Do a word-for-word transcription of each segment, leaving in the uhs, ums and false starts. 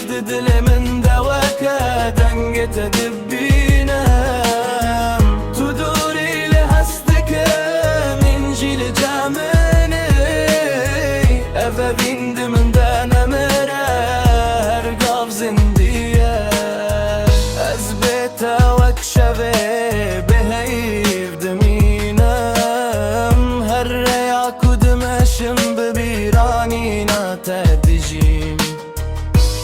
Di dilê min de weke dengê te dibînim. Tu dûrî lê hez dikim, hîn jî li cem min î. Ev evîn di min de nemire, her gav zindî ye. Ez bê te wek şevê bêheyv dimînim. Her rêya ku dimeşim, bi bîranîna te dijîm.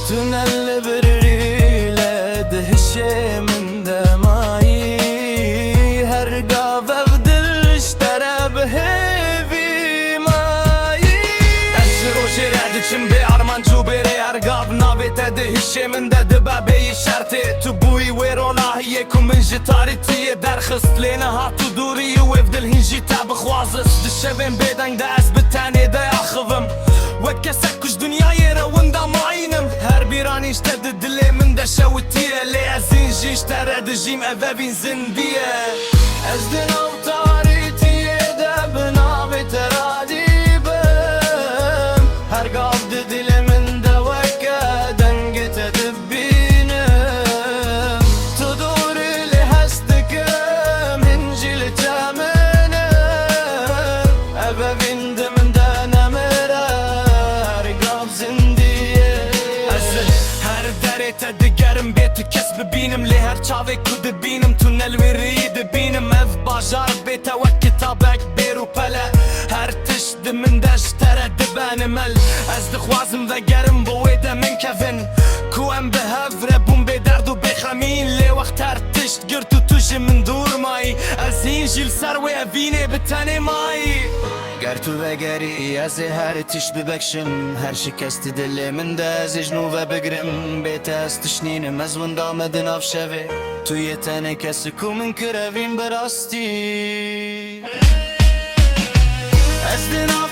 Tu ne li birî lê di hişê min de mayî. Her gav ev dil ji te re bi hêvî mayî. Ez ji rojê re diçim bê armanc û bê rê, her gav navê te di hişê min de dibe bêyî şertê. Tu bûyî wê rolahiyê ku min ji tarîtiyê derxist. Lê niha tu dûrî û ev dil hîn jî te bixwazist. Di şevên bêdeng de ez bi tenê de axivim. Wek kesek ku ji dinyayê re winda mayînim. Her bîranî ji te di dilê min de şewitiye. Lê ez hîn jî ji te re dijîm, ev evîn zindî ye. Ez di nav tarîtiyê de bi navê te radî bim. Her gav di dilê min de weke dengê te dibînim. Tu dûrî lê hez dikim, hîn jî li cem min î. Ev evîn di min de nemire, her gav zindî ye. Ez her derê te digerim, bê tu kes bibînim, lê her çavê ku dibînim, tu ne li wê rêyî dibînim. Ev bajar bê te wek kitabek bêr û pele, her tişt di min de ji te re dibe nimel. Ez dixwazim vegerim bo wê demên kevin, ku em bi hev re bûn bê derd û bê xemîn, lê wext her tişt girt û tu ji min dûr mayî. Ez hîn jî li ser wê evînê bi tenê mayî. Ger tu vegerî, ez ê her tişt bibexşim. Her şikest dilê min de, ez ê ji nû ve bigrim. Bê te ez tişt nînim, ez winda me di nav şevê. Tu yê tenê kes î ku min kir evîn bi rastî. Ez di nav